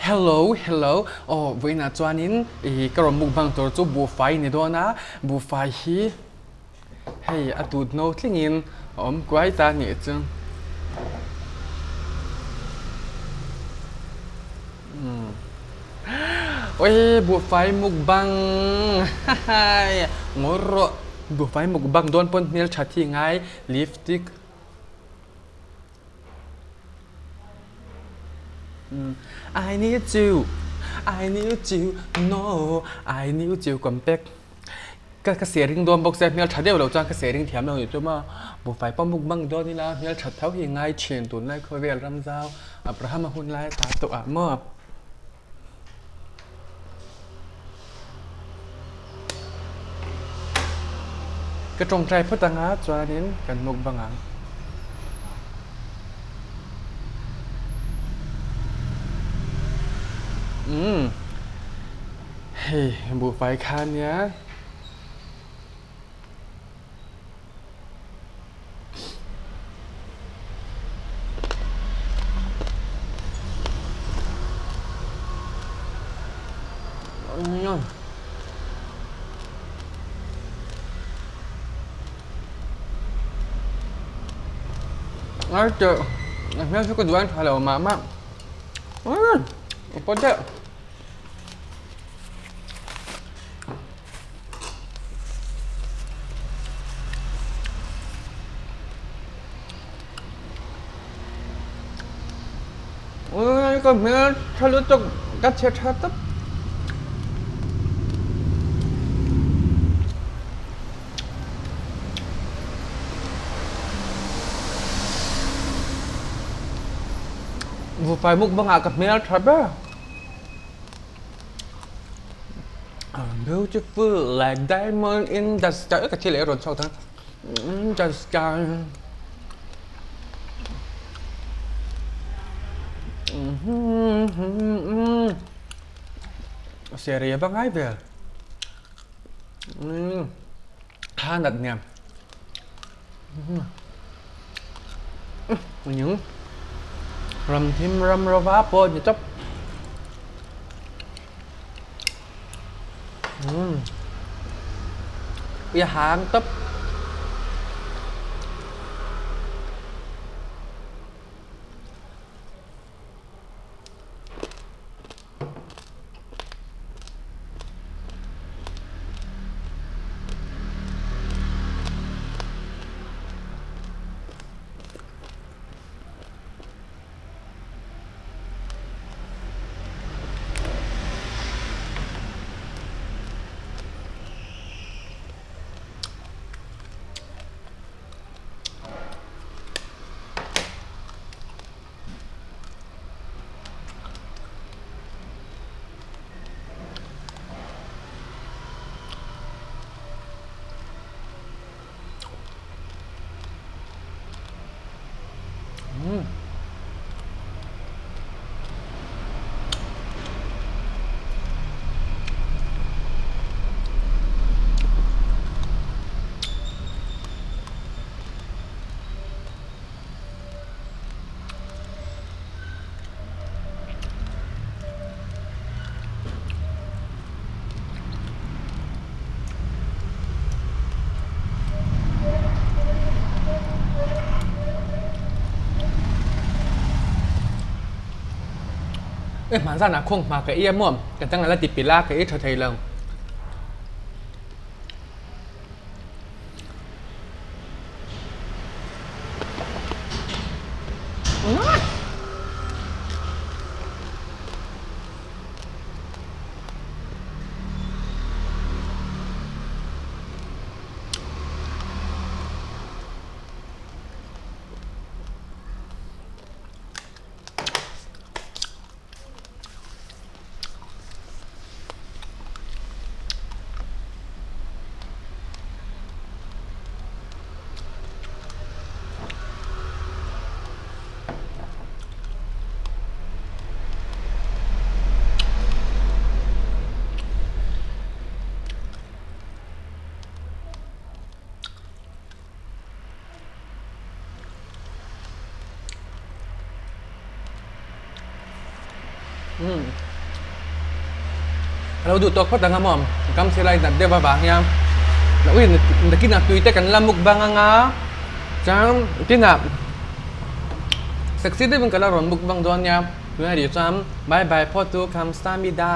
Hello hello aw vawiinah chuanin ih ka rawn mukbang tur chu buhfai ni dawn a buhfai hi hei a tut no tlingin a awm kuai ta nih chu umm awii buhfai mukbang hahai ngawi rawh buhfai mukbang dawn pawn hmeltha thi ngai lipstick. I need you, I need you, no, I need you compact ka ka sharing dawn bawk sia hmel tha deuh loh chuan ka sharing thiam lo nih chu maw buhfai pawh mukbang dawn ila hmel that tho hi ngai thin tunlai khawvel ram zau Abraham a hun lai a ta tawh ah maw. Ka tawngtai phawt anga chuanin kan mukbang ang. Umm hei buhfai kha nia. Ai teh a hmel chu ka duh a tha lo mah mah a paw deuh. Ka hmel tha lutuk ka chhe tha tawp. Vufai mukbang ah ka hmel tha ber. I'm beautiful like diamond in the sky ka thil ei rawn chhuak thang in the sky Seri a va ngai vel ha nat nen Những ram thim ram rova pawh ni chawp. Ui a hang tawp. E hman zanah khuang hma ka ei a maw ka dang ala ti pilh a ka ei tha thei lo. Umm ka lo duh tawk phawt ang a maw kam silai nat deuh avang hian ui nakinah tui te kan la mukbang anga chuan tinah sexy deuhin ka la rawn mukbang dawn nia tunah rih chuan bye bye phawt chu khamsamida.